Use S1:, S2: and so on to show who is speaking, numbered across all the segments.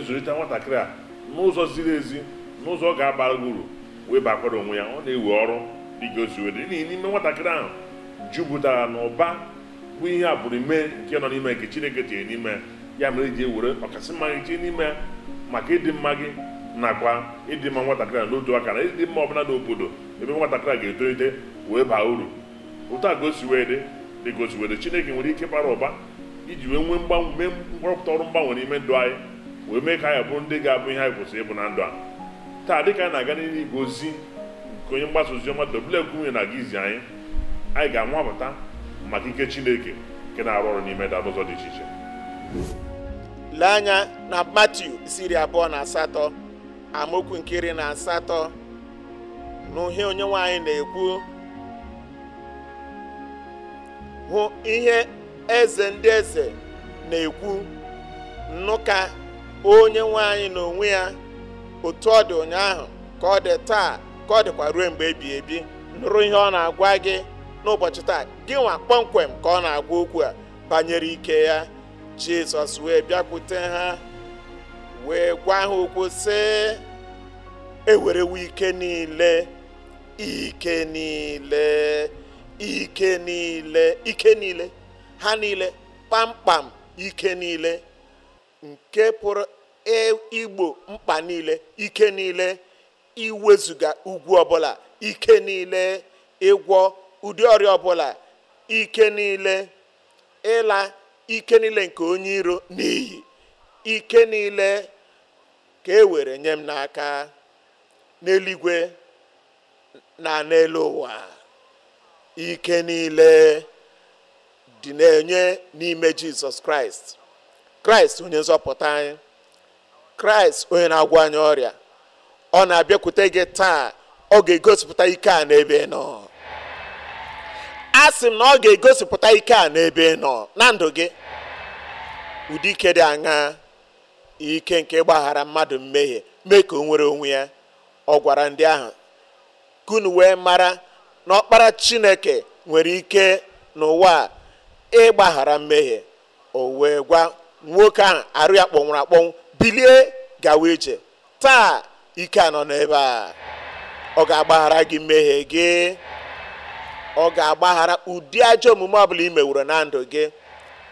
S1: zụlite nwatakịrị a n'ụzọ ziri ezi, n'ụzọ ọ ga-abara gị uru wee bakwara onwe ya. Ọ na-ewe ọrụ dịka o si wee dị, n'ihi n'ime nwatakịrị ahụ jupụtara na ụba bụ ihe agbụrụ mee nke nọ n'ime nke Chineke tinyere n'ime ya. Mere eji ewere ọkasị mma gị tinye n'ime ya maka ịdị mma gị nakwa ịdị mma nwatakịrị a n'otu aka na ịdị mma ọbụla n'obodo ebe nwatakịrị a ga-etolite wee baa uru. Otu a ka o si wee dị, dịka o si wee dị, Chineke nwere ike bara ụba iji wee nwee mgbanwe, mee mkpọrọpụta ọrụ mgbanwe n'ime ndụ anyị, wee mee ka anyị bụrụ ndị ga-abụ ihe anyị kwesịrị ịbụ na ndụ a. Taa, dịka anyị na-aga n'ihu igwe ozi nke onye mgbasa ozi ọma W. Kumuyi na-aga izi anyị, anyị ga-anwapụta maka ike Chineke nke na-arụ ọrụ n'ime ndụ n'ụzọ dị iche iche.
S2: Lee anya na Matiu isi 28 amaokwu nke 18 n'uhe onye nwaanyị na-ekwu, hụ ihe eze ndị eze na-ekwu, nụ ka onye nwaanyị n'onwe ya otu ọ dị ụnyaahụ ka ọ dị taa ka ọ dịkwa ruo mgbe ebi ebi. Nụrụ ihe ọ na-agwa gị n'ụbọchị taa, gị nwa kpọmkwem ka ọ na-agwa okwu a banyere ike ya. Jizọs wee bịakwute ha wee gwa ha okwu sị, ewerewo ike niile, ike niile, ike niile, ike niile, ha niile kpamkpam, ike niile nke pụrụ igbo mkpa niile, ike niile iwezuga ugwu ọbụla, ike niile ịgwọ ụdị ọrịa ọbụla, ike niile ịla ike niile nke onye iro n'iyi, ike niile ka e were nye m n'aka n'eluigwe na n'elu ụwa. Ike niile dị na-enye n'ime Jizọs Kraịst, Kraịst onye nzọpụta anyị, Kraịst onye na-agwọ anyị ọrịa. Ọ na-abịakwute gị taa, ọ ga-egosipụta ike a n'ebe ị nọ. A sị m na ọ ga-egosipụta ike a n'ebe ị nọ na ndụ gị. Ụdị ike dị aṅaa? Ike nke gbaghara mmadụ mmehie, mee ka o nwere onwe ya. Ọ gwara ndị ahụ ka unu wee mara na ọkpara Chineke nwere ike n'ụwa ịgbaghara mmehie. O wee gwa nwoke ahụ arụ ya kpọnwụrụ akpọnwụ, bilie gawa ije. Taa ike a nọ n'ebe a, ọ ga-agbaghara gị mmehie gị, ọ ga-agbaghara ụdị ajọ omume ọbụla ị meworo na ndụ gị.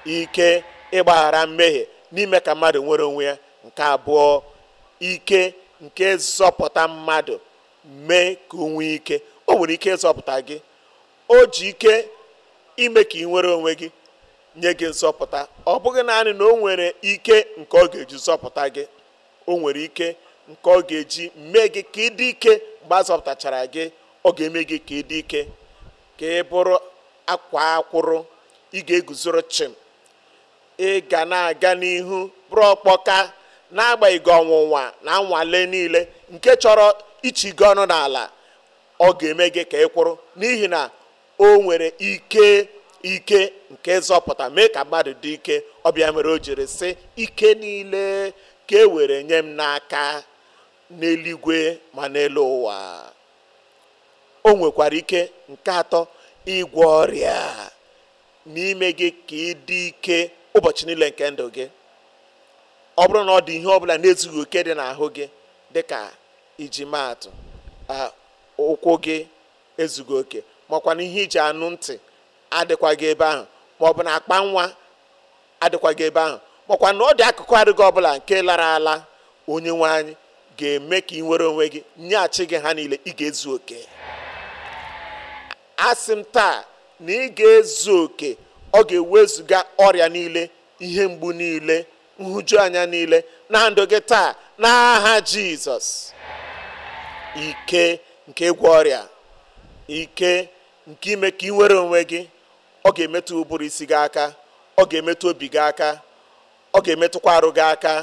S2: Ike ịgbaghara mmehie n'ime ka mmadụ nwere onwe ya. Nke abụọ, ike nke zọpụta mmadụ, mee ka o nwee ike. O nwere ike ịzọpụta gị, o ji ike ime ka ị nwere onwe gị, nye gị nzọpụta. Ọ bụghị naanị na o nwere ike nke ọ ga-eji zọpụta gị, o nwere ike nke ọ ga-eji mee gị ka ị dị ike. Mgbe a zọpụtachara gị, ọ ga-eme gị ka ị dị ike, ka ị bụrụ akwa akwụrụ, ị ga-eguzoro chịm, ị ga na-aga n'ihu bụrụ ọkpọka n'agbanyeghị ọnwụnwa na nnwale niile nke chọrọ ichi gị ọnụ n'ala. Ọ ga-eme gị ka ị kwụrụ, n'ihi na o nwere ike, ike nke zọpụta, mee ka mmadụ dị ike. Ọ bịa mere o jiri sị, ike niile ka e were nye m n'aka n'eluigwe ma n'elu ụwa. O nwekwara ike nke atọ, ịgwọ ọrịa n'ime gị ka ị dị ike ụbọchị niile nke ndụ gị. Ọ bụrụ na ọ dị ihe ọbụla na-ezughị oke dị n'ahụ gị, dịka iji maatụ, ụkwụ gị ezughị oke, makwa na ihe iji anụ ntị adịkwa gị ebe ahụ, maọbụ na akpa nwa adịkwa gị ebe ahụ, makwa na ọ dị akụkụ adịghị ọbụla nke lara ala, onye nwe anyị ga-eme ka ị nwere onwe gị, nyeghachi gị ha niile. Ị ga-ezu oke. Asị m taa na ị ga-ezu oke. Ọ ga-ewezuga ọrịa niile, ihe mgbu niile, nhụjuanya niile na ndụ gị taa n'aha Jizọs. Ike nke ịgwọ ọrịa, ike nke ime ka ị nwere onwe gị, ọ ga-emetụ ụbụrụ isi gị aka, ọ ga-emetụ obi gị aka, ọ ga-emetụkwa arụ gị aka,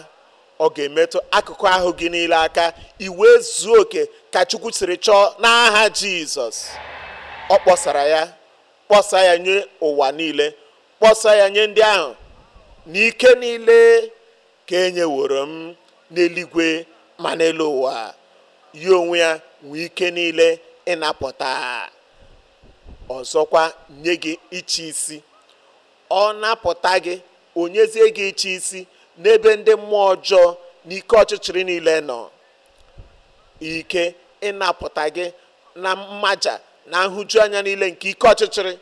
S2: ọ ga-emetụ akụkụ ahụ gị niile aka, i wee zuo oke ka Chukwu siri chọọ n'aha Jizọs. Ọ kpọsara ya, kpọsa ya nye ụwa niile, kpọsa ya nye ndị ahụ n'ike niile ka e nyeworo m n'eluigwe ma n'elu ụwa. Ya onwe ya nwee ike niile ịnapụta, ọzọkwa nye gị ịchị isi. Ọ napụta gị, o nyezie gị ịchị isi n'ebe ndị mmụọ ọjọọ, n'ike ọchịchịrị niile nọ, ike ịnapụta gị na mmaja na nhụjuanya niile nke ike ọchịchịrị.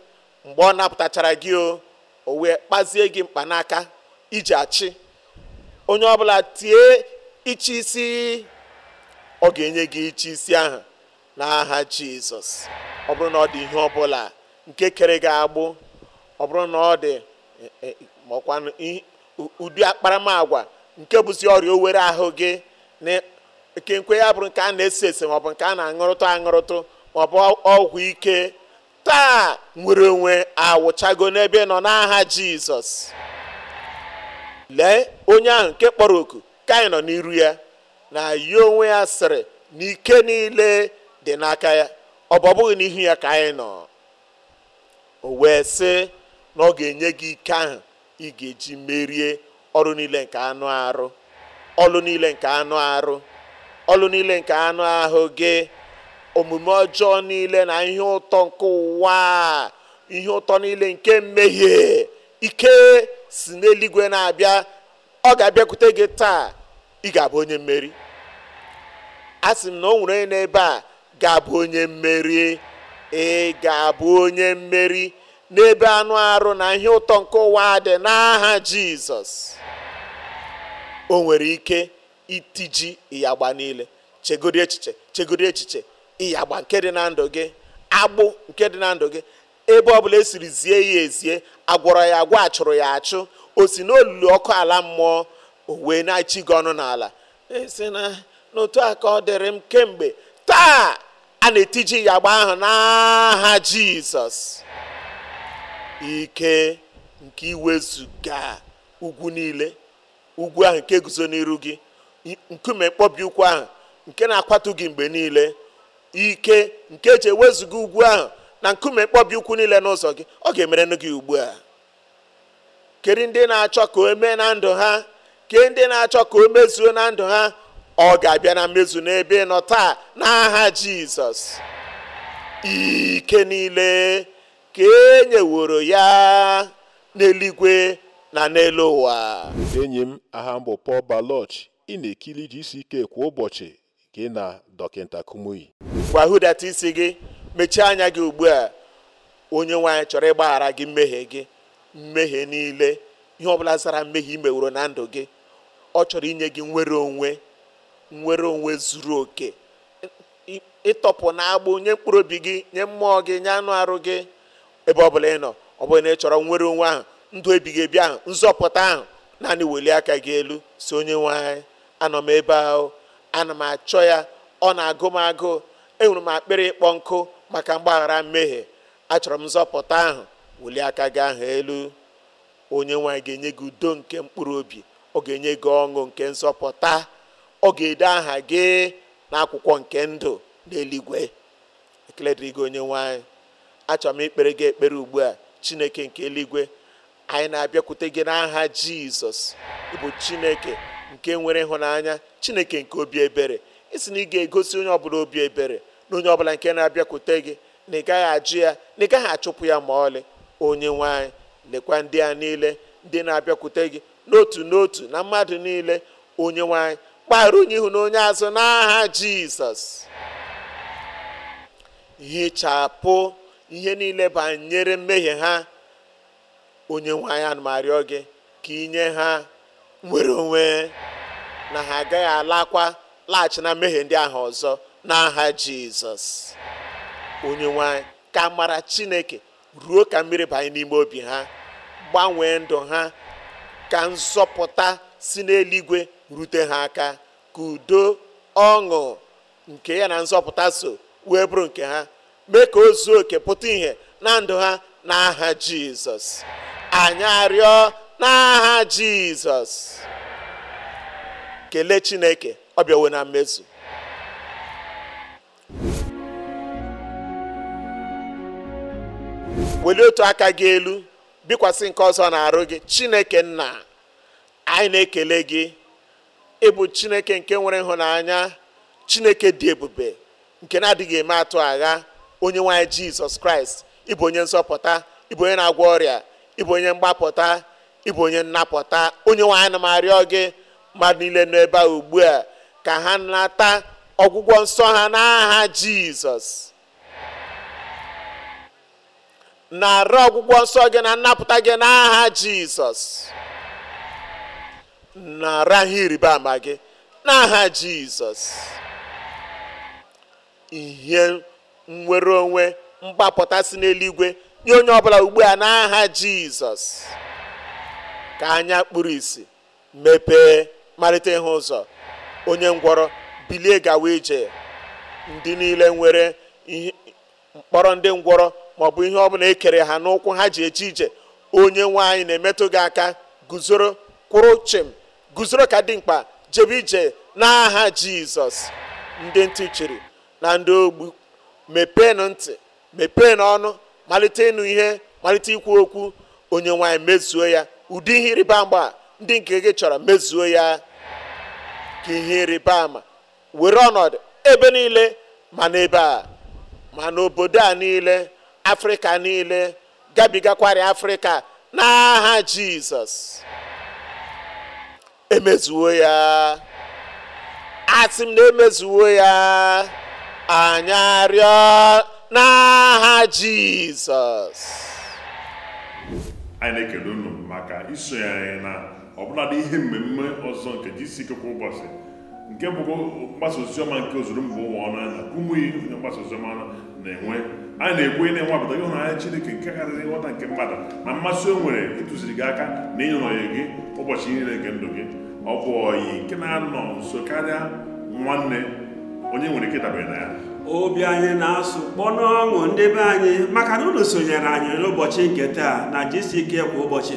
S2: Mgbe ọ napụtachara gị, o wee kpazie gị mkpanaka iji achị onye ọbụla tie ịchị isi. Ọ ga-enye gị ịchị isi ahụ n'aha Jizọs. Ọ bụrụ na ọ dị ihe ọbụla nke kere gị agbụ, ọ bụrụ na ọ dị makwa ụdị akparamagwa nke bụzi ọrịa owere ahụ gị, nke nkwe ya bụrụ nke a na-ese ese maọbụ nke a na-aṅụrụtụ aṅụrụtụ maọbụ ọgwụ ike, taa nwere onwe awụchago n'ebe nọ n'aha Jizọs. Lee onye ahụ nke kpọrọ oku ka anyị nọ n'iru ya, na ya onwe ya sịrị na ike niile dị n'aka ya, ọ bụ ọ bụghị n'ihu ya ka anyị nọ. O wee sị na ọ ga-enye gị ike ahụ ị ga-eji merie ọrụ niile nke anụ arụ, ọrụ niile nke anụ arụ, ọrụ niile nke anụ ahụ gị, omume ọjọọ niile na ihe ụtọ nke ụwa, ihe ụtọ niile nke mmehie. Ike si n'eluigwe na-abịa, ọ ga-abịakwute gị taa, ị ga-abụ onye mmeri. A sị m na o nwere onye n'ebe a ga-abụ onye mmeri. Ị ga-abụ onye mmeri n'ebe anụ arụ na ihe ụtọ nke ụwa dị n'aha Jizọs. O nwere ike itiji ịyagba niile. Chegodi echiche, chegodi echiche, ịyagba nke dị na ndụ gị, agbụ nke dị na ndụ gị, ebe ọbụla esiri zie ya ezie, agwọrọ ya agwọ, achụrụ ya achụ, o si n'olulu ọkụ ala mmụọ, o wee na-achị gị ọnụ n'ala, esi na n'otu a ka ọ dịrị m kemgbe. Taa a na-etiji ịyagba ahụ n'aha Jizọs. Ike nke iwezuga ugwu niile, ugwu ahụ nke guzo n'iru gị, nkume mkpọbi ụkwụ ahụ nke na-akwatu gị mgbe niile, ike nke eji ewezuga ugwu ahụ na nkume mkpọbi ụkwụ niile n'ụzọ gị, ọ ga-emerenụ gị ugbu a. Kedu ndị na-achọ ka o mee na ndụ ha? Ke ndị na-achọ ka o mezuo na ndụ ha? Ọ ga-abịa na mmezu n'ebe ị nọ taa n'aha Jizọs. Ike niile ka e nyeworo ya n'eluigwe na n'elu ụwa.
S3: Enyi m, aha m bụ Paul Baloch. Ị na-ekiri GCK kwa ụbọchị gị na Dọkịta Kumuyi.
S2: Gwa hụdata isi gị, mechie anya gị ugbu a. Onye nwaanyị chọrọ ịgbaghara gị mmehie gị, mmehie niile, ihe ọbụla zara mmehie i meworo na ndụ gị. Ọ chọrọ inye gị nnwere onwe, nnwere onwe zuru oke, ịtọpụ n'agbụ nye mkpụrụ obi gị, nye mmụọ gị, nye anụ arụ gị. Ebe ọbụla ị nọ, ọ bụrụ na ị chọrọ nnwere onwe ahụ, ndụ ebighị ebi ahụ, nzọpụta ahụ, naanị welie aka gị elu si onye nwe anyị, anọ m ebe ahụ, ana m achọ ya, ọ na-agụ m agụụ, enwere m akpịrị ịkpọ nkụ maka mgbaghara mmehie, achọrọ m nzọpụta ahụ. Welie aka gị ahụ elu. Onye nwe anyị ga-enye gị udo nke mkpụrụ obi, ọ ga-enye gị ọṅụ nke nzọpụta, ọ ga-ede aha gị n'akwụkwọ nke ndụ n'eluigwe. Ekele dịrị gị onye nwe anyị. Achọrọ m ikpere gị ekpere ugbu a. Chineke nke eluigwe, anyị na-abịakwute gị n'aha Jizọs. Ị bụ Chineke nke nwere ịhụnanya, Chineke nke obi ebere. Ị sị na ị ga-egosi onye ọbụla obi ebere, na onye ọbụla nke na-abịakwute gị, na ị gaghị ajụ ya, na ị gaghị achụpụ ya ma ọlị. Onye nwe anyị, lekwa ndị a niile ndị na-abịakwute gị n'otu n'otu na mmadụ niile. Onye nwe anyị, gbaghara onye ihu na onye azụ n'aha Jizọs. Hichapụ ihe niile banyere mmehie ha. Onye nwe anyị, ana m arịọ gị ka ị nye ha nwere onwe, na ha agaghị alakwa laghachi na mmehie ndị ahụ ọzọ n'aha Jizọs. Onye nwe anyị, ka amara Chineke ruo ka mmiri banye n'ime obi ha, gbanwee ndụ ha, ka nzọpụta si n'eluigwe rute ha aka, ka udo, ọṅụ nke ya na nzọpụta so wee bụrụ nke ha. Mee ka o zuo oke pụta ìhè na ndụ ha n'aha Jizọs. Anyị arịọ n'aha Jizọs. Kelee Chineke, ọ bịawo na mmezu. Welie otu aka gị elu, bikwasị nke ọzọ na-arụ gị. Chineke nna, anyị na-ekele gị. Ị bụ Chineke nke nwere ịhụnanya, Chineke dị ebube, nke na-adịghị eme atụ agha. Onye nwe anyị Jizọs Kraịst, ị bụ onye nzọpụta, ị bụ onye na-agwọ ọrịa, ị bụ onye mgbapụta, ị bụ onye nnapụta. Onye nwe anyị, ana m arịọ gị, Mmadụ niile nọ ebe a ugbu a ka ha nata ọgwụgwọ nsọ ha n'aha Jizọs. Nara ọgwụgwọ nsọ gị na nnapụta gị n'aha Jizọs. Nara ihe ịrịba ama gị n'aha Jizọs. Ihe nnwere onwe mgbapụta si n'eluigwe nye onye ọbụla ugbu a n'aha Jizọs. Ka anya kpuru ìsì mepee, malite ịhụ ụzọ. Onye ngwọrọ bilie gawa ije. Ndị niile nwere ihe mkpọrọ, ndị ngwọrọ maọbụ ihe ọbụla ekere ha n'ụkwụ ha ji eje ije, onye nwe anyị na-emetụ gị aka. Guzoro kwụrụ chịm, guzoro ka dị mkpa, jebe ije n'aha Jizọs. Ndị ntị chiri na ndị ogbu, mepeenụ ntị, mepeenụ ọnụ, malite ịnụ ihe, malite ikwu okwu. Onye nwe anyị mezuo ya. Ụdị ihe ịrịba ama ndị nke gị chọrọ, mezuo ya. Ka ihe ịrịba ama were ọnọdụ ebe niile, ma n'ebe a ma n'obodo a niile, Afrịka niile, gabigakwarị Afrịka n'aha Jizọs. Emezuo ya. Asị m na emezuo ya. Anyị arịọ n'aha Jizọs.
S1: Anyị na-ekele unu maka isonye anyị na ọbụladị ihe mmemme ọzọ nke GCK kwa ụbọchị, nke bụ mgbasa oziọma nke ozuru mba ụwa ọnụ na Kumuyi, onye mgbasa oziọma na-enwe. Anyị na-ekwe na-enwapụta ịhụnanya Chineke nke karịrị nghọta nke mmadụ na mmasị o nwere ịtụziri gị aka na ịnọnye gị ụbọchị niile nke ndụ gị. Ọ bụ ọyị nke na-anọ nso karịa nwanne, onye nwere ike ịdabere na ya.
S4: Obi anyị na-asụ kpọọ n'ọṅụ, ndị be anyị, maka na unu sonyere anyị n'ụbọchị nke taa na GCK kwa ụbọchị.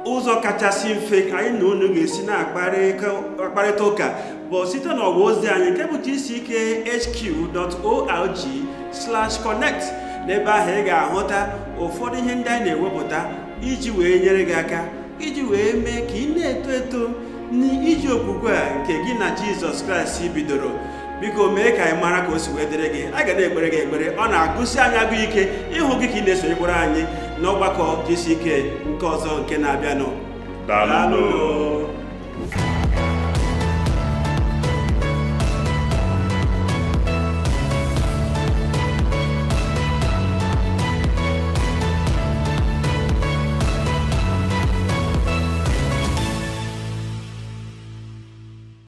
S4: Ụzọ kachasị mfe anyị na unu ga-esi na-akparịta ụka bụ site n'ọwa ozi anyị nke bụ gckhq.org/connect. N'ebe ahụ ị ga-ahụta ụfọdụ ihe ndị anyị na-ewepụta iji wee nyere gị aka, iji wee mee ka ị na-eto eto n'iji okwukwe a nke gị na Jizọs Kraịst bidoro. Biko mee ka anyị mara ka o si wee dịrị gị. A ga na-ekpere gị ekpere. Ọ na-agụsi anyị agụ ike ịhụ gị ka ị na-esonyekwara anyị n'ọgbakọ GCK nke ọzọ nke na-abịanụ.
S1: Daalụ.
S4: Daalụ.